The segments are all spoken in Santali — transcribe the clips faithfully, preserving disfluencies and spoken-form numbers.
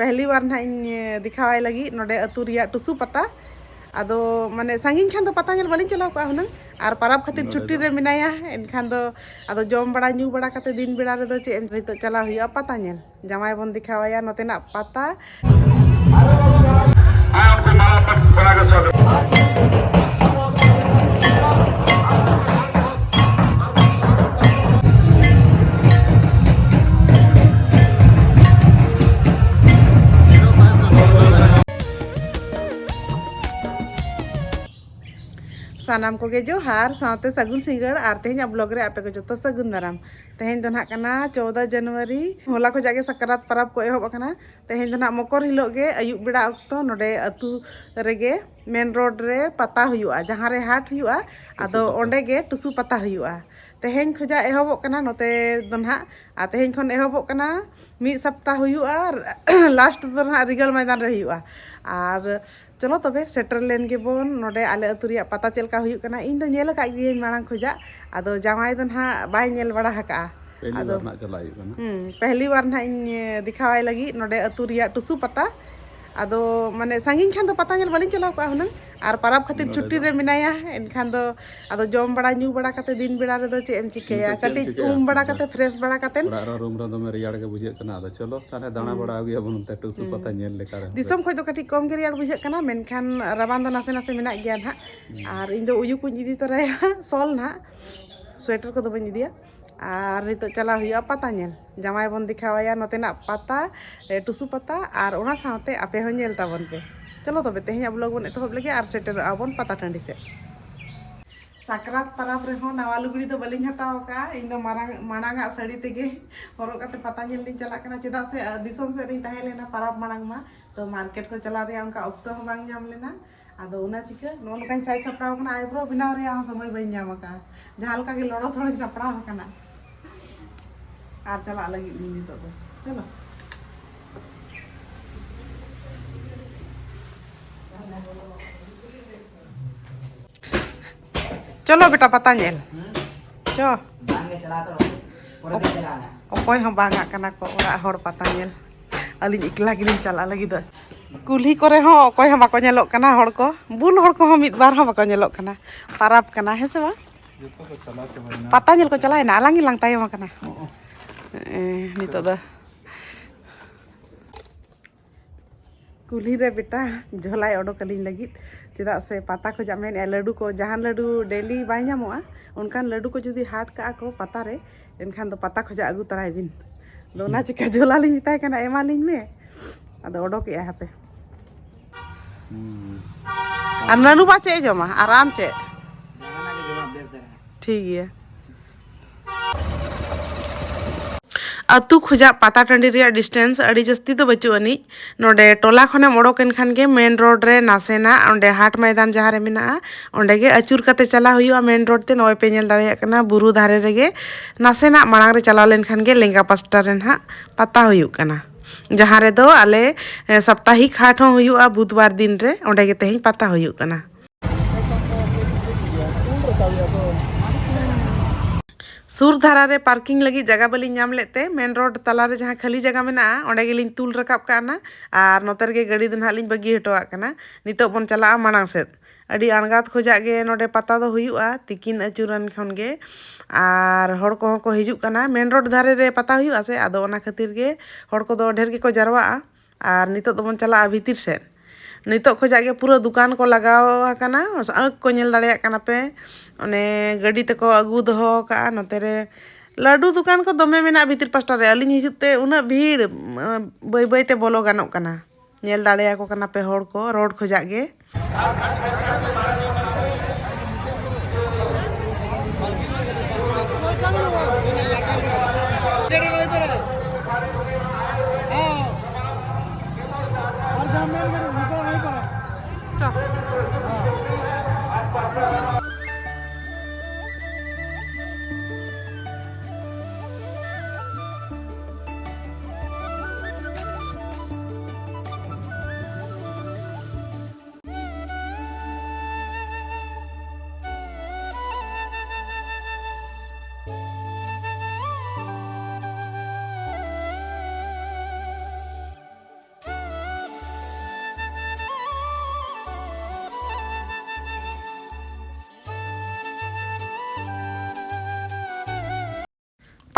ᱯᱮᱦᱞᱤ ᱵᱟᱨ ᱱᱟᱦᱟᱜ ᱤᱧ ᱫᱮᱠᱷᱟᱣᱟᱭ ᱞᱟᱹᱜᱤᱫ ᱱᱚᱰᱮ ᱟᱹᱛᱩ ᱨᱮᱭᱟᱜ ᱴᱩᱥᱩ ᱯᱟᱛᱟ᱾ ᱟᱫᱚ ᱢᱟᱱᱮ ᱥᱟᱺᱜᱤᱧ ᱠᱷᱟᱱ ᱫᱚ ᱯᱟᱛᱟ ᱧᱮᱞ ᱵᱟᱹᱞᱤᱧ ᱪᱟᱞᱟᱣ ᱠᱚᱜᱼᱟ ᱦᱩᱱᱟᱹᱝ, ᱟᱨ ᱯᱟᱨᱟᱵᱽ ᱠᱷᱟᱹᱛᱤᱨ ᱱᱚᱰᱮ ᱪᱷᱩᱴᱤ ᱫᱚ ᱨᱮ ᱢᱮᱱᱟᱭᱟ, ᱮᱱᱠᱷᱟᱱ ᱫᱚ ᱟᱫᱚ ᱡᱚᱢ ᱵᱟᱲᱟ ᱧᱩ ᱵᱟᱲᱟ ᱠᱟᱛᱮ ᱫᱤᱱ ᱵᱮᱲᱟ ᱨᱮᱫᱚ ᱪᱮᱫ ᱮᱢ, ᱱᱤᱛᱚᱜ ᱪᱟᱞᱟᱣ ᱦᱩᱭᱩᱜᱼᱟ ᱯᱟᱛᱟ ᱧᱮᱞ᱾ ᱡᱟᱶᱟᱭ ᱵᱚᱱ ᱫᱮᱠᱷᱟᱣᱟᱭᱟ ᱱᱚᱛᱮᱱᱟᱜ ᱯᱟᱛᱟ᱾ ᱥᱟᱱᱟᱢ ᱠᱚᱜᱮ ᱡᱚᱦᱟᱨ, ᱥᱟᱶᱛᱮ ᱥᱟᱹᱜᱩᱱ ᱥᱤᱸᱜᱟᱹᱲ, ᱟᱨ ᱛᱮᱦᱮᱧᱟᱜ ᱵᱞᱚᱜ ᱨᱮ ᱟᱯᱮ ᱠᱚ ᱡᱚᱛᱚ ᱥᱟᱹᱜᱩᱱ ᱫᱟᱨᱟᱢ᱾ ᱛᱮᱦᱮᱧ ᱫᱚ ᱱᱟᱦᱟᱜ ᱠᱟᱱᱟ ᱪᱳᱣᱫᱟ ᱡᱟᱱᱩᱣᱟᱨᱤ, ᱦᱚᱞᱟ ᱠᱷᱚᱡᱟᱜ ᱜᱮ ᱥᱟᱠᱨᱟᱛ ᱯᱚᱨᱚᱵᱽ ᱠᱚ ᱮᱦᱚᱵ ᱟᱠᱟᱱᱟ᱾ ᱛᱮᱦᱮᱧ ᱫᱚ ᱱᱟᱦᱟᱜ ᱢᱚᱠᱚᱨ ᱦᱤᱞᱳᱜ ᱜᱮ ᱟᱹᱭᱩᱵ ᱵᱮᱲᱟ ᱚᱠᱛᱚ ᱱᱚᱰᱮ ᱟᱹᱛᱩ ᱨᱮᱜᱮ ᱢᱮᱱ ᱨᱳᱰ ᱨᱮ ᱯᱟᱛᱟ ᱦᱩᱭᱩᱜᱼᱟ, ᱡᱟᱦᱟᱸ ᱨᱮ ᱦᱟᱴ ᱦᱩᱭᱩᱜᱼᱟ, ᱴᱩᱥᱩ ᱟᱫᱚ ᱯᱟᱛᱟ᱾ ᱚᱸᱰᱮ ᱜᱮ ᱴᱩᱥᱩ ᱯᱟᱛᱟ ᱦᱩᱭᱩᱜᱼᱟ᱾ ᱛᱮᱦᱮᱧ ᱠᱷᱚᱡᱟᱜ ᱮᱦᱚᱵᱚᱜ ᱠᱟᱱᱟ ᱱᱚᱛᱮ ᱫᱚ ᱱᱟᱦᱟᱜ, ᱟᱨ ᱛᱮᱦᱮᱧ ᱠᱷᱚᱱ ᱮᱦᱚᱵᱚᱜ ᱠᱟᱱᱟ, ᱢᱤᱫ ᱥᱚᱯᱛᱟ ᱦᱩᱭᱩᱜᱼᱟ, ᱟᱨ ᱞᱟᱥᱴ ᱫᱚ ᱱᱟᱦᱟᱜ ᱨᱤᱜᱟᱹᱞ ᱢᱚᱭᱫᱟᱱ ᱨᱮ ᱦᱩᱭᱩᱜᱼᱟ᱾ ᱟᱨ ᱪᱚᱞᱚ ᱛᱚᱵᱮ ᱥᱮᱴᱮᱨ ᱞᱮᱱ ᱜᱮᱵᱚᱱ ᱱᱚᱰᱮ ᱟᱞᱮ ᱟᱹᱛᱩ ᱨᱮᱭᱟᱜ ᱯᱟᱛᱟ ᱪᱮᱫ ᱞᱮᱠᱟ ᱦᱩᱭᱩᱜ ᱠᱟᱱᱟ᱾ ᱤᱧ ᱫᱚ ᱧᱮᱞ ᱟᱠᱟᱫ ᱜᱤᱭᱟᱹᱧ ᱢᱟᱲᱟᱝ ᱠᱷᱚᱡᱟᱜ, ᱟᱫᱚ ᱡᱟᱶᱟᱭ ᱫᱚ ᱱᱟᱦᱟᱜ ᱵᱟᱭ ᱧᱮᱞ ᱵᱟᱲᱟ ᱟᱠᱟᱜᱼᱟ᱾ ᱯᱮᱦᱞᱤ ᱟᱫᱚ ᱵᱟᱨ ᱱᱟᱦᱟᱜ ᱪᱟᱞᱟᱜ ᱦᱩᱭᱩᱜ ᱠᱟᱱᱟ᱾ ᱦᱩᱸ, ᱯᱮᱦᱞᱤ ᱵᱟᱨ ᱱᱟᱦᱟᱜ ᱤᱧ ᱫᱮᱠᱷᱟᱣᱟᱭ ᱞᱟᱹᱜᱤᱫ ᱱᱚᱰᱮ ᱟᱹᱛᱩ ᱨᱮᱭᱟᱜ ᱴᱩᱥᱩ ᱯᱟᱛᱟ᱾ ᱟᱫᱚ ᱢᱟᱱᱮ ᱥᱟᱺᱜᱤᱧ ᱠᱷᱟᱱ ᱫᱚ ᱯᱟᱛᱟ ᱧᱮᱞ ᱵᱟᱹᱞᱤᱧ ᱪᱟᱞᱟᱣ ᱠᱚᱜᱼᱟ ᱦᱩᱱᱟᱹᱝ, ᱟᱨ ᱯᱟᱨᱟᱵᱽ ᱠᱷᱟᱹᱛᱤᱨ ᱱᱚᱰᱮ ᱪᱷᱩᱴᱤ ᱫᱚ ᱨᱮ ᱢᱮᱱᱟᱭᱟ, ᱮᱱᱠᱷᱟᱱ ᱫᱚ ᱟᱫᱚ ᱡᱚᱢ ᱵᱟᱲᱟ ᱧᱩ ᱵᱟᱲᱟ ᱠᱟᱛᱮ ᱫᱤᱱ ᱵᱮᱲᱟ ᱨᱮᱫᱚ ᱪᱮᱫ ᱮᱢ ᱪᱤᱠᱟᱹᱭᱟ? ᱱᱤᱛᱚᱜ ᱪᱮᱫ ᱮᱢ ᱠᱟᱹᱴᱤᱡ ᱪᱤᱠᱟᱹᱭᱟ? ᱩᱢ ᱵᱟᱲᱟ ᱱᱚᱰᱮ ᱠᱟᱛᱮ, ᱯᱷᱨᱮᱥ ᱵᱟᱲᱟ ᱠᱟᱛᱮ᱾ ᱚᱲᱟᱜ ᱨᱮ ᱨᱩᱢ ᱨᱮ ᱫᱚᱢᱮ ᱨᱮᱭᱟᱲ ᱜᱮ ᱵᱩᱡᱷᱟᱹᱜ ᱠᱟᱱᱟ᱾ ᱟᱫᱚ ᱪᱚᱞᱚ ᱛᱟᱦᱞᱮ ᱫᱟᱬᱟ ᱦᱩᱸ᱾ ᱵᱟᱲᱟ ᱟᱹᱜᱩᱭᱟᱵᱚᱱ ᱚᱱᱛᱮ ᱴᱩᱥᱩ ᱦᱩᱸ᱾ ᱯᱟᱛᱟ ᱧᱮᱞ ᱞᱮᱠᱟ ᱨᱮ᱾ ᱫᱤᱥᱚᱢ ᱠᱷᱚᱡ ᱫᱚ ᱠᱟᱹᱴᱤᱡ ᱠᱚᱢ ᱜᱮ ᱨᱮᱭᱟᱲ ᱵᱩᱡᱷᱟᱹᱜ ᱠᱟᱱᱟ, ᱢᱮᱱᱠᱷᱟᱱ ᱨᱟᱵᱟᱝ ᱫᱚ ᱱᱟᱥᱮ ᱱᱟᱥᱮ ᱢᱮᱱᱟᱜ ᱜᱮᱭᱟ ᱱᱟᱦᱟᱜ᱾ ᱦᱩᱸ᱾ ᱟᱨ ᱤᱧ ᱫᱚ ᱩᱭᱩ ᱠᱚᱧ ᱤᱫᱤ ᱛᱚᱨᱟᱭᱟ, ᱥᱚᱞ ᱱᱟᱦᱟᱜ, ᱥᱩᱭᱮᱴᱟᱨ ᱠᱚᱫᱚ ᱵᱟᱹᱧ ᱤᱫᱤᱭᱟ᱾ ᱟᱨ ᱱᱤᱛᱚᱜ ᱪᱟᱞᱟᱣ ᱦᱩᱭᱩᱜᱼᱟ ᱯᱟᱛᱟ ᱧᱮᱞ, ᱡᱟᱶᱟᱭ ᱵᱚᱱ ᱫᱮᱠᱷᱟᱣᱟᱭᱟ ᱱᱚᱛᱮᱱᱟᱜ ᱯᱟᱛᱟ, ᱮ, ᱴᱩᱥᱩ ᱯᱟᱛᱟ, ᱟᱨ ᱚᱱᱟ ᱥᱟᱶᱛᱮ ᱟᱯᱮ ᱦᱚᱸ ᱧᱮᱞ ᱛᱟᱵᱚᱱ ᱯᱮ᱾ ᱪᱚᱞᱚ ᱛᱚᱵᱮ ᱛᱮᱦᱮᱧᱟᱜ ᱵᱞᱚᱜ ᱵᱚᱱ ᱮᱛᱚᱦᱚᱵ ᱞᱮᱜᱮ ᱟᱨ ᱥᱮᱴᱮᱨᱚᱜᱼᱟ ᱵᱚᱱ ᱯᱟᱛᱟ ᱴᱟᱺᱰᱤ ᱥᱮᱫ᱾ ᱥᱟᱠᱨᱟᱛ ᱯᱟᱨᱟᱵᱽ ᱨᱮᱦᱚᱸ ᱱᱟᱣᱟ ᱞᱩᱜᱽᱲᱤ ᱫᱚ ᱵᱟᱹᱞᱤᱧ ᱦᱟᱛᱟᱣ ᱟᱠᱟᱫᱼᱟ᱾ ᱤᱧ ᱫᱚ ᱢᱟᱨᱟᱝ, ᱢᱟᱲᱟᱝ ᱟᱜ ᱥᱟᱹᱲᱤ ᱛᱮᱜᱮ ᱦᱚᱨᱚᱜ ᱠᱟᱛᱮ ᱯᱟᱛᱟ ᱧᱮᱞ ᱞᱤᱧ ᱪᱟᱞᱟᱜ ᱠᱟᱱᱟ᱾ ᱪᱮᱫᱟᱜ ᱥᱮ, ᱟ, ᱫᱤᱥᱚᱢ ᱥᱮᱫ ᱨᱤᱧ ᱛᱟᱦᱮᱸ ᱞᱮᱱᱟ ᱯᱟᱨᱟᱵᱽ ᱢᱟᱲᱟᱝ ᱢᱟ, ᱛᱚ ᱢᱟᱨᱠᱮᱴ ᱠᱚ ᱪᱟᱞᱟᱣ ᱨᱮᱭᱟᱜ ᱚᱱᱠᱟ ᱚᱠᱛᱚ ᱦᱚᱸ ᱵᱟᱝ ᱧᱟᱢ ᱞᱮᱱᱟ᱾ ᱟᱫᱚ ᱚᱱᱟ ᱪᱤᱠᱟᱹ ᱱᱚᱜᱼᱚ ᱱᱚᱝᱠᱟᱧ ᱥᱟᱡᱽ ᱥᱟᱯᱲᱟᱣ ᱠᱟᱱᱟ, ᱟᱭᱵᱨᱳ ᱵᱮᱱᱟᱣ ᱨᱮᱭᱟᱜ ᱦᱚᱸ ᱥᱚᱢᱚᱭ ᱵᱟᱹᱧ ᱧᱟᱢ ᱟᱠᱟᱫᱼᱟ᱾ ᱡᱟᱦᱟᱸ ᱞᱮᱠᱟ ᱜᱮ ᱞᱚᱲᱚ ᱛᱷᱚᱲᱚᱧ ᱥᱟᱯᱲᱟᱣ ᱟᱠᱟᱱᱟ᱾ ᱟᱨ ᱪᱟᱞᱟᱜ ᱞᱟᱹᱜᱤᱫ ᱞᱤᱧ ᱱᱤᱛᱚᱜ ᱫᱚ᱾ ᱪᱚᱞᱚ᱾ ᱪᱚᱞᱚ ᱵᱮᱴᱟ, ᱯᱟᱛᱟ ᱧᱮᱞ᱾ ᱪᱚ᱾ ᱵᱟᱝᱜᱮ ᱪᱟᱞᱟᱣ ᱛᱚ, ᱯᱚᱨᱮ ᱛᱮ ᱪᱟᱞᱟᱜᱼᱟ᱾ ᱚᱠᱚᱭ ᱦᱚᱸ ᱵᱟᱝ ᱟᱜ ᱠᱟᱱᱟ ᱠᱚ ᱚᱲᱟᱜ ᱦᱚᱲ ᱯᱟᱛᱟ ᱧᱮᱞ᱾ ᱟᱹᱞᱤᱧ ᱮᱠᱞᱟ ᱜᱮᱞᱤᱧ ᱪᱟᱞᱟᱜ ᱞᱟᱹᱜᱤᱫ ᱫᱚ᱾ ᱠᱩᱞᱦᱤ ᱠᱚᱨᱮ ᱦᱚᱸ ᱚᱠᱚᱭ ᱦᱚᱸ ᱵᱟᱠᱚ ᱧᱮᱞᱚᱜ ᱠᱟᱱᱟ, ᱦᱚᱲ ᱠᱚ, ᱵᱩᱞ ᱦᱚᱲ ᱠᱚᱦᱚᱸ ᱢᱤᱫ ᱵᱟᱨ ᱦᱚᱸ ᱵᱟᱠᱚ ᱧᱮᱞᱚᱜ ᱠᱟᱱᱟ᱾ ᱯᱟᱨᱟᱵᱽ ᱠᱟᱱᱟ, ᱦᱮᱸ ᱥᱮ ᱵᱟᱝ? ᱡᱚᱛᱚ ᱠᱚ ᱪᱟᱞᱟᱣ ᱪᱟᱵᱟᱭᱮᱱᱟ᱾ ᱯᱟᱛᱟ ᱧᱮᱞ ᱠᱚ ᱪᱟᱞᱟᱣᱮᱱᱟ, ᱟᱞᱟᱝ ᱜᱮᱞᱟᱝ ᱛᱟᱭᱚᱢ ᱟᱠᱟᱱᱟ᱾ ᱦᱚᱸᱜᱼᱚ᱾ ᱮ, ᱱᱤᱛᱚᱜ ᱫᱚ ᱠᱩᱞᱦᱤ ᱨᱮ ᱵᱮᱴᱟ ᱡᱷᱚᱞᱟᱭ ᱚᱰᱚᱠ ᱟᱹᱞᱤᱧ ᱞᱟᱹᱜᱤᱫ, ᱪᱮᱫᱟᱜ ᱥᱮ ᱯᱟᱛᱟ ᱠᱷᱚᱡᱟᱜ ᱢᱮᱱᱮᱫᱼᱟ ᱞᱟᱹᱰᱩ ᱠᱚ, ᱡᱟᱦᱟᱸ ᱞᱟᱹᱰᱩ ᱰᱮᱞᱤ ᱵᱟᱭ ᱧᱟᱢᱚᱜᱼᱟ, ᱚᱱᱠᱟᱱ ᱞᱟᱹᱰᱩ ᱠᱚ ᱡᱩᱫᱤ ᱦᱟᱴ ᱠᱟᱜᱼᱟ ᱠᱚ ᱯᱟᱛᱟ ᱨᱮ, ᱮᱱᱠᱷᱟᱱ ᱫᱚ ᱯᱟᱛᱟ ᱠᱷᱚᱡᱟᱜ ᱟᱹᱜᱩ ᱛᱟᱨᱟᱭ ᱵᱤᱱ᱾ ᱟᱫᱚ ᱚᱱᱟ ᱪᱤᱠᱟ ᱡᱷᱚᱞᱟ ᱞᱤᱧ ᱢᱮᱛᱟᱭ ᱠᱟᱱᱟ, "ᱮᱢᱟᱞᱤᱧ ᱢᱮ", ᱟᱫᱚ ᱚᱰᱚᱠᱮᱜᱼᱟᱭ ᱦᱟᱯᱮ᱾ ᱦᱩᱸ᱾ ᱟᱨ ᱱᱟᱱᱩ ᱵᱟ ᱪᱮᱫ ᱮ ᱡᱚᱢᱟ ᱟᱨ ᱟᱢ ᱪᱮᱫ? ᱡᱟᱦᱟᱱᱟᱜ ᱜᱮ ᱡᱚᱢᱟᱜ ᱵᱮᱥ ᱫᱷᱟᱨᱟ᱾ ᱴᱷᱤᱠ ᱜᱮᱭᱟ᱾ ᱟᱹᱛᱩ ᱠᱷᱚᱡᱟᱜ ᱯᱟᱛᱟ ᱴᱟᱺᱰᱤ ᱨᱮᱭᱟᱜ ᱰᱤᱥᱴᱮᱱᱥ ᱟᱹᱰᱤ ᱡᱟᱹᱥᱛᱤ ᱫᱚ ᱵᱟᱹᱪᱩᱜ ᱟᱹᱱᱤᱡ᱾ ᱱᱚᱰᱮ ᱴᱚᱞᱟ ᱠᱷᱚᱱᱮᱢ ᱚᱰᱚᱠ ᱮᱱ ᱠᱷᱟᱱ ᱜᱮ ᱢᱮᱱ ᱨᱳᱰ ᱨᱮ ᱱᱟᱥᱮᱱᱟᱜ ᱚᱸᱰᱮ ᱦᱟᱴ ᱢᱚᱭᱫᱟᱱ ᱡᱟᱦᱟᱸ ᱨᱮ ᱢᱮᱱᱟᱜᱼᱟ, ᱚᱸᱰᱮ ᱜᱮ ᱟᱹᱪᱩᱨ ᱠᱟᱛᱮ ᱪᱟᱞᱟᱣ ᱦᱩᱭᱩᱜᱼᱟ ᱢᱮᱱ ᱨᱳᱰ ᱛᱮ᱾ ᱱᱚᱜᱼᱚᱭ ᱯᱮ ᱧᱮᱞ ᱫᱟᱲᱮᱭᱟᱜ ᱠᱟᱱᱟ ᱵᱩᱨᱩ ᱫᱷᱟᱨᱮ ᱨᱮᱜᱮ ᱱᱟᱥᱮᱱᱟᱜ ᱢᱟᱲᱟᱝ ᱨᱮ ᱪᱟᱞᱟᱣ ᱞᱮᱱ ᱠᱷᱟᱱ ᱜᱮ ᱞᱮᱸᱜᱟ ᱯᱟᱥᱴᱟ ᱨᱮ ᱱᱟᱦᱟᱜ ᱯᱟᱛᱟ ᱦᱩᱭᱩᱜ ᱠᱟᱱᱟ, ᱡᱟᱦᱟᱸ ᱨᱮᱫᱚ ᱟᱞᱮ, ᱮ, ᱥᱟᱯᱛᱟᱦᱤᱠ ᱦᱟᱴ ᱦᱚᱸ ᱦᱩᱭᱩᱜᱼᱟ ᱵᱩᱫᱷᱵᱟᱨ ᱫᱤᱱ ᱨᱮ᱾ ᱚᱸᱰᱮ ᱜᱮ ᱛᱮᱦᱮᱧ ᱯᱟᱛᱟ ᱦᱩᱭᱩᱜ ᱠᱟᱱᱟ᱾ ᱥᱩᱨ ᱫᱷᱟᱨᱟ ᱨᱮ ᱯᱟᱨᱠᱤᱝ ᱞᱟᱹᱜᱤᱫ ᱡᱟᱭᱜᱟ ᱵᱟᱹᱞᱤᱧ ᱧᱟᱢ ᱞᱮᱫ ᱛᱮ ᱢᱮᱱ ᱨᱳᱰ ᱛᱟᱞᱟ ᱨᱮ ᱡᱟᱦᱟᱸ ᱠᱷᱟᱹᱞᱤ ᱡᱟᱭᱜᱟ ᱢᱮᱱᱟᱜᱼᱟ, ᱚᱸᱰᱮ ᱜᱮᱞᱤᱧ ᱛᱩᱞ ᱨᱟᱠᱟᱵ ᱠᱟᱜᱼᱟ᱾ ᱟᱨ ᱱᱚᱛᱮ ᱨᱮᱜᱮ ᱜᱟᱹᱰᱤ ᱫᱚ ᱱᱟᱦᱟᱜ ᱞᱤᱧ ᱵᱟᱹᱜᱤ ᱦᱚᱴᱚᱣᱟᱜ ᱠᱟᱱᱟ᱾ ᱱᱤᱛᱚᱜ ᱵᱚᱱ ᱪᱟᱞᱟᱜᱼᱟ ᱢᱟᱲᱟᱝ ᱥᱮᱫ᱾ ᱟᱹᱰᱤ ᱟᱬᱜᱟᱛ ᱠᱷᱚᱡᱟᱜ ᱜᱮ ᱱᱚᱰᱮ ᱯᱟᱛᱟ ᱫᱚ ᱦᱩᱭᱩᱜᱼᱟ, ᱛᱤᱠᱤᱱ ᱟᱹᱪᱩᱨᱮᱱ ᱠᱷᱚᱱ ᱜᱮ᱾ ᱟᱨ ᱦᱚᱲ ᱠᱚᱦᱚᱸ ᱠᱚ ᱦᱤᱡᱩᱜ ᱠᱟᱱᱟ, ᱢᱮᱱ ᱨᱳᱰ ᱫᱷᱟᱨᱮ ᱨᱮ ᱯᱟᱛᱟ ᱦᱩᱭᱩᱜᱼᱟ ᱥᱮ, ᱟᱫᱚ ᱚᱱᱟ ᱠᱷᱟᱹᱛᱤᱨ ᱜᱮ ᱦᱚᱲ ᱠᱚᱫᱚ ᱰᱷᱮᱨ ᱜᱮᱠᱚ ᱡᱟᱨᱣᱟᱜᱼᱟ᱾ ᱟᱨ ᱱᱤᱛᱚᱜ ᱫᱚᱵᱚᱱ ᱪᱟᱞᱟᱜᱼᱟ ᱵᱷᱤᱛᱤᱨ ᱥᱮᱫ᱾ ᱱᱤᱛᱚᱜ ᱠᱷᱚᱡᱟᱜ ᱜᱮ ᱯᱩᱨᱟᱹ ᱫᱚᱠᱟᱱ ᱠᱚ ᱞᱟᱜᱟᱣ ᱟᱠᱟᱱᱟ, ᱟᱸᱠ ᱠᱚ ᱧᱮᱞ ᱫᱟᱲᱮᱭᱟᱜ ᱠᱟᱱᱟ ᱯᱮ᱾ ᱚᱱᱮ ᱜᱟᱹᱰᱤ ᱛᱮᱠᱚ ᱟᱹᱜᱩ ᱫᱚᱦᱚ ᱟᱠᱟᱫᱼᱟ ᱱᱚᱛᱮ ᱨᱮ᱾ ᱞᱟᱹᱰᱩ ᱫᱚᱠᱟᱱ ᱠᱚ ᱫᱚᱢᱮ ᱢᱮᱱᱟᱜᱼᱟ ᱵᱷᱤᱛᱤᱨ ᱯᱟᱥᱴᱟ ᱨᱮ᱾ ᱟᱹᱞᱤᱧ ᱦᱤᱡᱩᱜ ᱛᱮ ᱩᱱᱟᱹᱜ ᱵᱷᱤᱲ, ᱵᱟᱹᱭ ᱵᱟᱹᱭ ᱛᱮ ᱵᱚᱞᱚ ᱜᱟᱱᱚᱜ ᱠᱟᱱᱟ᱾ ᱧᱮᱞ ᱫᱟᱲᱮᱭᱟᱠᱚ ᱠᱟᱱᱟ ᱯᱮ ᱦᱚᱲ ᱠᱚ ᱨᱳᱰ ᱠᱷᱚᱡᱟᱜ ᱜᱮ᱾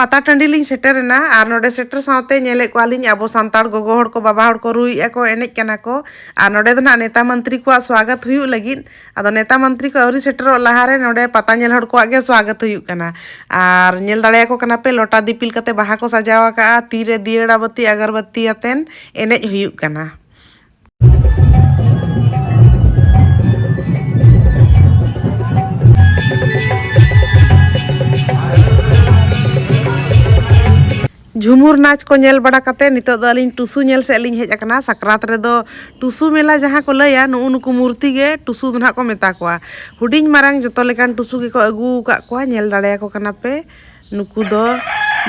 ᱯᱟᱛᱟ ᱴᱟᱺᱰᱤ ᱞᱤᱧ ᱥᱮᱴᱮᱨ ᱮᱱᱟ ᱟᱨ ᱱᱚᱰᱮ ᱥᱮᱴᱮᱨ ᱥᱟᱶᱛᱮ ᱧᱮᱞᱮᱫ ᱠᱚᱣᱟᱞᱤᱧ ᱟᱵᱚ ᱥᱟᱱᱛᱟᱲ ᱜᱚᱜᱚ ᱦᱚᱲ ᱠᱚ, ᱵᱟᱵᱟ ᱦᱚᱲ ᱠᱚ ᱨᱩᱭᱮᱫᱼᱟ ᱠᱚ, ᱮᱱᱮᱡ ᱠᱟᱱᱟ ᱠᱚ᱾ ᱟᱨ ᱱᱚᱰᱮ ᱫᱚ ᱱᱟᱦᱟᱜ ᱱᱮᱛᱟ ᱢᱚᱱᱛᱨᱤ ᱠᱚᱣᱟᱜ ᱥᱣᱟᱜᱚᱛ ᱦᱩᱭᱩᱜ ᱞᱟᱹᱜᱤᱫ, ᱟᱫᱚ ᱱᱮᱛᱟ ᱢᱚᱱᱛᱨᱤ ᱠᱚ ᱟᱹᱣᱨᱤ ᱥᱮᱴᱮᱨᱚᱜ ᱞᱟᱦᱟᱨᱮ ᱱᱚᱰᱮ ᱯᱟᱛᱟ ᱧᱮᱞ ᱦᱚᱲ ᱠᱚᱣᱟᱜ ᱜᱮ ᱥᱣᱟᱜᱚᱛ ᱦᱩᱭᱩᱜ ᱠᱟᱱᱟ᱾ ᱟᱨ ᱧᱮᱞ ᱫᱟᱲᱮᱭᱟᱠᱚ ᱠᱟᱱᱟ ᱯᱮ, ᱞᱚᱴᱟ ᱫᱤᱯᱤᱞ ᱠᱟᱛᱮ ᱵᱟᱦᱟ ᱠᱚ ᱥᱟᱡᱟᱣ ᱟᱠᱟᱫᱼᱟ, ᱛᱤᱨᱮ ᱫᱤᱭᱟᱹᱲᱟ ᱵᱟᱹᱛᱤ, ᱟᱜᱚᱨᱵᱟᱹᱛᱤ ᱟᱛᱮᱱ ᱮᱱᱮᱡ ᱦᱩᱭᱩᱜ ᱠᱟᱱᱟ᱾ ᱡᱷᱩᱢᱩᱨ ᱱᱟᱪ ᱠᱚ ᱧᱮᱞ ᱵᱟᱲᱟ ᱠᱟᱛᱮ ᱱᱤᱛᱚᱜ ᱫᱚ ᱟᱹᱞᱤᱧ ᱴᱩᱥᱩ ᱧᱮᱞ ᱥᱮᱫ ᱞᱤᱧ ᱦᱮᱡ ᱟᱠᱟᱱᱟ᱾ ᱥᱟᱠᱨᱟᱛ ᱨᱮᱫᱚ ᱴᱩᱥᱩ ᱢᱮᱞᱟ ᱡᱟᱦᱟᱸ ᱠᱚ ᱞᱟᱹᱭᱟ, ᱱᱩᱜᱼᱩ ᱱᱩᱠᱩ ᱢᱩᱨᱛᱤ ᱜᱮ ᱴᱩᱥᱩ ᱫᱚ ᱱᱟᱦᱟᱜ ᱠᱚ ᱢᱮᱛᱟ ᱠᱚᱣᱟ᱾ ᱦᱩᱰᱤᱧ ᱢᱟᱨᱟᱝ ᱡᱚᱛᱚ ᱞᱮᱠᱟᱱ ᱴᱩᱥᱩ ᱜᱮᱠᱚ ᱟᱹᱜᱩ ᱟᱠᱟᱫ ᱠᱚᱣᱟ, ᱧᱮᱞ ᱫᱟᱲᱮᱭᱟᱠᱚ ᱠᱟᱱᱟ ᱯᱮ᱾ ᱱᱩᱠᱩ ᱫᱚ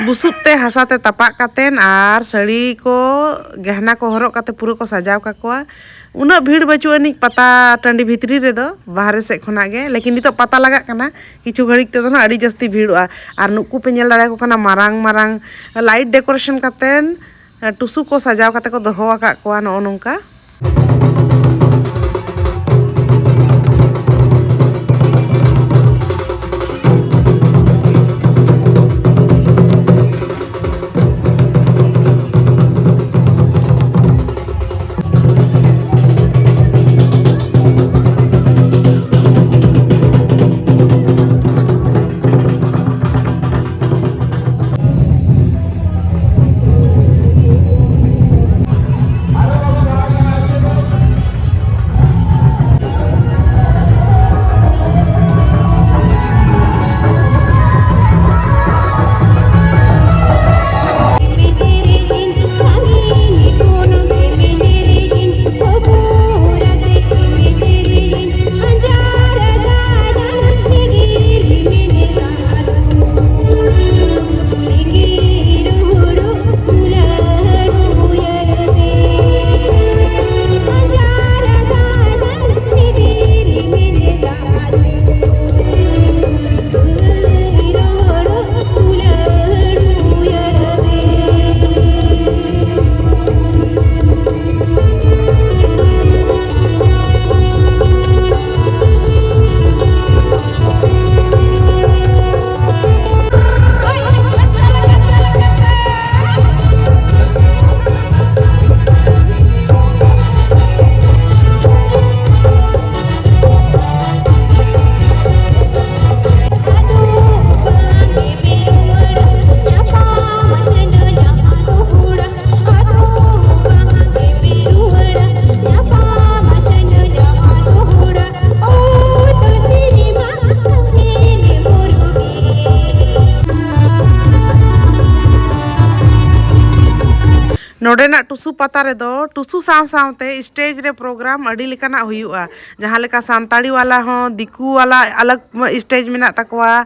ᱵᱩᱥᱩᱵ ᱛᱮ ᱦᱟᱥᱟ ᱛᱮ ᱛᱟᱯᱟᱜ ᱠᱟᱛᱮᱱ ᱟᱨ ᱥᱟᱹᱲᱤ ᱠᱚ, ᱜᱮᱦᱱᱟ ᱠᱚ ᱦᱚᱨᱚᱜ ᱠᱟᱛᱮ ᱯᱩᱨᱟᱹ ᱠᱚ ᱥᱟᱡᱟᱣ ᱠᱟᱠᱚᱣᱟ᱾ ᱩᱱᱟᱹᱜ ᱵᱷᱤᱲ ᱵᱟᱹᱪᱩᱜ ᱟᱹᱱᱤᱡ ᱯᱟᱛᱟ ᱴᱟᱺᱰᱤ ᱵᱷᱤᱛᱨᱤ ᱨᱮᱫᱚ, ᱵᱟᱦᱨᱮ ᱥᱮᱫ ᱠᱷᱚᱱᱟᱜ ᱜᱮ, ᱞᱮᱠᱤᱱ ᱱᱤᱛᱚᱜ ᱯᱟᱛᱟ ᱞᱟᱜᱟᱜ ᱠᱟᱱᱟ, ᱠᱤᱪᱷᱩ ᱜᱷᱟᱹᱲᱤᱡ ᱛᱮᱫᱚ ᱱᱟᱜ ᱟᱹᱰᱤ ᱡᱟᱹᱥᱛᱤ ᱵᱷᱤᱲᱚᱜᱼᱟ᱾ ᱟᱨ ᱱᱩᱠᱩ ᱯᱮ ᱧᱮᱞ ᱫᱟᱲᱮᱭᱟᱠᱚ ᱠᱟᱱᱟ, ᱢᱟᱨᱟᱝ ᱢᱟᱨᱟᱝ ᱞᱟᱭᱤᱴ ᱰᱮᱠᱳᱨᱮᱥᱚᱱ ᱠᱟᱛᱮᱱ ᱴᱩᱥᱩ ᱠᱚ ᱥᱟᱡᱟᱣ ᱠᱟᱛᱮ ᱠᱚ ᱫᱚᱦᱚ ᱟᱠᱟᱫ ᱠᱚᱣᱟ ᱱᱚᱜᱼᱚ ᱱᱚᱝᱠᱟ᱾ ᱴᱩᱥᱩ ᱯᱟᱛᱟ ᱨᱮᱫᱚ ᱴᱩᱥᱩ ᱥᱟᱶ ᱥᱟᱶᱛᱮ ᱥᱴᱮᱡᱽ ᱨᱮ ᱯᱨᱳᱜᱨᱟᱢ ᱟᱹᱰᱤ ᱞᱮᱠᱟᱱᱟᱜ ᱦᱩᱭᱩᱜᱼᱟ᱾ ᱡᱟᱦᱟᱸ ᱞᱮᱠᱟ ᱥᱟᱱᱛᱟᱲᱤ ᱣᱟᱞᱟ ᱦᱚᱸ, ᱫᱤᱠᱩ ᱣᱟᱞᱟ ᱟᱞᱟᱜᱽ ᱥᱴᱮᱡᱽ ᱢᱮᱱᱟᱜ ᱛᱟᱠᱚᱣᱟ,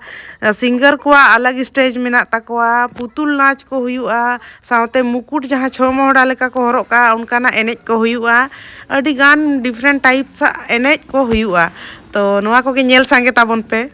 ᱥᱤᱝᱜᱟᱨ ᱠᱚᱣᱟᱜ ᱟᱞᱟᱜᱽ ᱥᱴᱮᱡᱽ ᱢᱮᱱᱟᱜ ᱛᱟᱠᱚᱣᱟ, ᱯᱩᱛᱩᱞ ᱱᱟᱪ ᱠᱚ ᱦᱩᱭᱩᱜᱼᱟ, ᱥᱟᱶᱛᱮ ᱢᱩᱠᱩᱴ ᱡᱟᱦᱟᱸ ᱪᱷᱳ ᱢᱚᱦᱚᱲᱟ ᱞᱮᱠᱟ ᱠᱚ ᱦᱚᱨᱚᱜ ᱠᱟᱜᱼᱟ, ᱚᱱᱠᱟᱱᱟᱜ ᱮᱱᱮᱡ ᱠᱚ ᱦᱩᱭᱩᱜᱼᱟ᱾ ᱟᱹᱰᱤ ᱜᱟᱱ ᱰᱤᱯᱷᱨᱮᱱᱴ ᱴᱟᱭᱤᱯᱥ ᱟᱜ ᱮᱱᱮᱡ ᱠᱚ ᱦᱩᱭᱩᱜᱼᱟ᱾ ᱛᱚ ᱱᱚᱣᱟ ᱠᱚᱜᱮ ᱧᱮᱞ ᱥᱟᱸᱜᱮ ᱛᱟᱵᱚᱱ ᱯᱮ᱾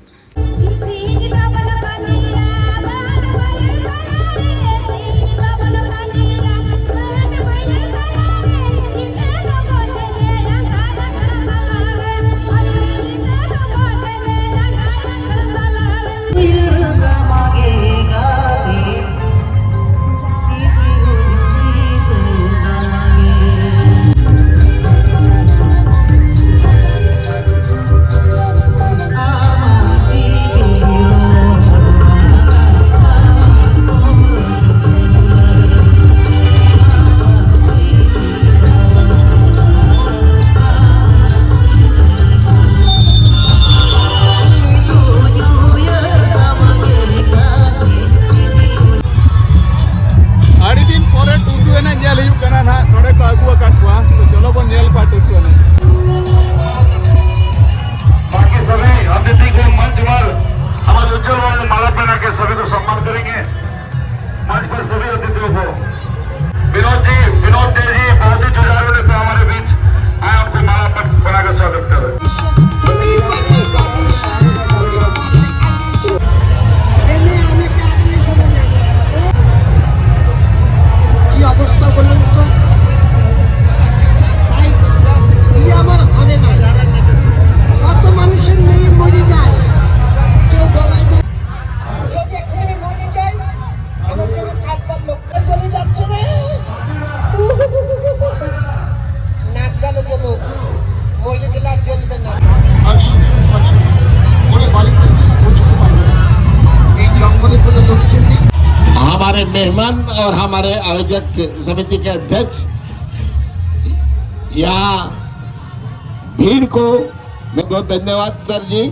ᱟᱹᱰᱤ ᱫᱤᱱ ᱯᱚᱨᱮ ᱴᱩᱥᱩ ᱮᱱᱮᱡ ᱧᱮᱞ ᱦᱩᱭᱩᱜ ᱠᱟᱱᱟ ᱱᱟᱦᱟᱜ, ᱱᱚᱰᱮ ᱠᱚ ᱟᱹᱜᱩ ᱟᱠᱟᱫ ᱠᱚᱣᱟ᱾ ᱛᱚ ᱪᱚᱞᱚ ᱵᱚᱱ ᱧᱮᱞ ᱠᱚᱣᱟ ᱴᱩᱥᱩ ᱮᱱᱮᱡ᱾ बाकी सभी अतिथि को मंच पर हमारे उज्जवल माला पहना के सभी को सम्मान करेंगे। मंच पर सभी अतिथियों को। विनोद जी, विनोद दे जी बहुत ही जुझारू नेता हमारे बीच आए, उनको माला पहना के स्वागत करें। কি অবস্থা বলুন তো? তাই ইয়ে আমার হবে না। কত মানুষের মেয়ে মরে যায়, কেউ গলায় ধরে। যদি এখানে মরে যায়, আমার জন্য কাঁদবার লোক জ্বলে যাচ্ছে না। নাক গেল জ্বলুক, মরে গেলে আর জ্বলবে না। আর শিশু শাশু ওরা বাড়ি পর্যন্ত পৌঁছতে পারবে না। এই জঙ্গলে কোনো লোকজন নেই। हमारे मेहमान और हमारे आयोजक समिति के अध्यक्ष, यहाँ भीड़ को मैं बहुत धन्यवाद सर जी।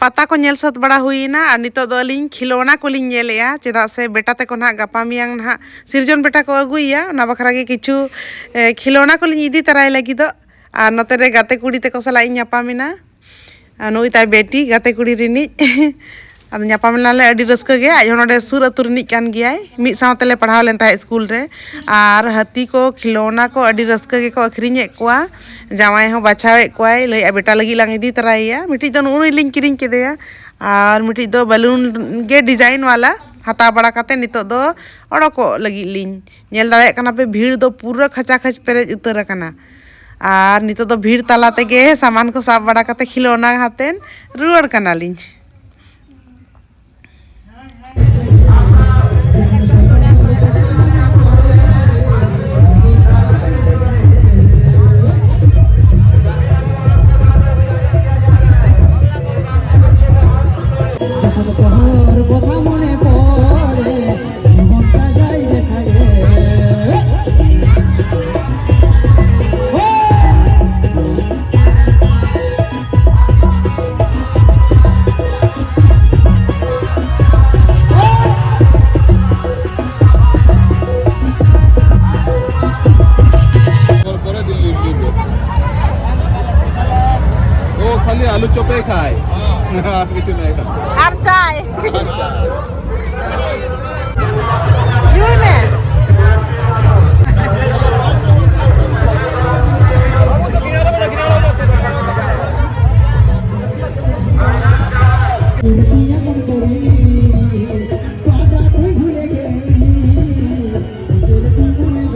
ᱯᱟᱛᱟ ᱠᱚ ᱧᱮᱞ ᱥᱟᱹᱛ ᱵᱟᱲᱟ ᱦᱩᱭᱮᱱᱟ ᱟᱨ ᱱᱤᱛᱚᱜ ᱫᱚ ᱟᱹᱞᱤᱧ ᱠᱷᱤᱞᱳᱱᱟ ᱠᱚᱞᱤᱧ ᱧᱮᱞᱮᱜᱼᱟ, ᱪᱮᱫᱟᱜ ᱥᱮ ᱵᱮᱴᱟ ᱛᱟᱠᱚ ᱱᱟᱦᱟᱜ ᱜᱟᱯᱟ ᱢᱮᱭᱟᱝ ᱱᱟᱦᱟᱜ ᱥᱤᱨᱡᱚᱱ ᱵᱮᱴᱟ ᱠᱚ ᱟᱹᱜᱩᱭᱮᱭᱟ, ᱚᱱᱟ ᱵᱟᱠᱷᱨᱟ ᱜᱮ ᱠᱤᱪᱷᱩ ᱮ, ᱠᱷᱤᱞᱳᱱᱟ ᱠᱚᱞᱤᱧ ᱤᱫᱤ ᱛᱟᱨᱟᱭ ᱞᱟᱹᱜᱤᱫᱚᱜ᱾ ᱟᱨ ᱱᱚᱛᱮ ᱨᱮ ᱜᱟᱛᱮ ᱠᱩᱲᱤ ᱛᱟᱠᱚ ᱥᱟᱞᱟᱜ ᱤᱧ ᱧᱟᱯᱟᱢ ᱮᱱᱟ᱾ ᱟᱨ ᱱᱩᱭ ᱛᱟᱭ ᱵᱮᱴᱤ, ᱜᱟᱛᱮ ᱠᱩᱲᱤ ᱨᱤᱱᱤᱡ᱾ ᱟᱫᱚ ᱧᱟᱯᱟᱢ ᱮᱱᱟᱞᱮ ᱟᱹᱰᱤ ᱨᱟᱹᱥᱠᱟᱹ ᱜᱮ᱾ ᱟᱡ ᱦᱚᱸ ᱱᱚᱰᱮ ᱥᱩᱨ ᱟᱹᱛᱩ ᱨᱤᱱᱤᱡ ᱠᱟᱱ ᱜᱮᱭᱟᱭ, ᱢᱤᱫ ᱥᱟᱶ ᱛᱮᱞᱮ ᱯᱟᱲᱦᱟᱣ ᱞᱮᱱ ᱛᱟᱦᱮᱸᱫ ᱥᱠᱩᱞ ᱨᱮ᱾ ᱟᱨ ᱦᱟᱹᱛᱤ ᱠᱚ, ᱠᱷᱤᱞᱳᱱᱟ ᱠᱚ ᱟᱹᱰᱤ ᱨᱟᱹᱥᱠᱟᱹ ᱜᱮᱠᱚ ᱟᱹᱠᱷᱨᱤᱧᱮᱫ ᱠᱚᱣᱟ᱾ ᱡᱟᱶᱟᱭ ᱦᱚᱸ ᱵᱟᱪᱷᱟᱣᱮᱫ ᱠᱚᱣᱟᱭ, ᱞᱟᱹᱭᱮᱫᱼᱟ ᱵᱮᱴᱟ ᱞᱟᱹᱜᱤᱫ ᱞᱟᱝ ᱤᱫᱤ ᱛᱟᱨᱟᱭᱮᱭᱟ᱾ ᱢᱤᱫᱴᱤᱡ ᱫᱚ ᱱᱩᱜᱼᱩ ᱱᱩᱭ ᱞᱤᱧ ᱠᱤᱨᱤᱧ ᱠᱮᱫᱮᱭᱟ, ᱟᱨ ᱢᱤᱫᱴᱤᱡ ᱫᱚ ᱵᱟᱞᱩᱱ ᱜᱮ ᱰᱤᱡᱟᱭᱤᱱ ᱣᱟᱞᱟ ᱦᱟᱛᱟᱣ ᱵᱟᱲᱟ ᱠᱟᱛᱮ ᱱᱤᱛᱚᱜ ᱫᱚ ᱚᱰᱚᱠᱚᱜ ᱞᱟᱹᱜᱤᱫ ᱞᱤᱧ᱾ ᱧᱮᱞ ᱫᱟᱲᱮᱭᱟᱜ ᱠᱟᱱᱟ ᱯᱮ, ᱵᱷᱤᱲ ᱫᱚ ᱯᱩᱨᱟᱹ ᱠᱷᱟᱪᱟ ᱠᱷᱟᱪ ᱯᱮᱨᱮᱡ ᱩᱛᱟᱹᱨ ᱟᱠᱟᱱᱟ᱾ ᱟᱨ ᱱᱤᱛᱚᱜ ᱫᱚ ᱵᱷᱤᱲ ᱛᱟᱞᱟ ᱛᱮᱜᱮ ᱥᱟᱢᱟᱱ ᱠᱚ ᱥᱟᱵ ᱵᱟᱲᱟ ᱠᱟᱛᱮ ᱠᱷᱤᱞᱳᱱᱟ ᱦᱟᱛᱮᱱ ᱨᱩᱣᱟᱹᱲ ᱠᱟᱱᱟᱞᱤᱧ᱾ ᱯᱚᱨᱮ ᱫᱤᱞᱞᱤ ᱫᱤᱞᱞᱤ। ও খালি আলু চপে খায়, আর কিছু নাই খায়। আর চায়। আর চায়। ᱧᱩᱭ ᱢᱮ।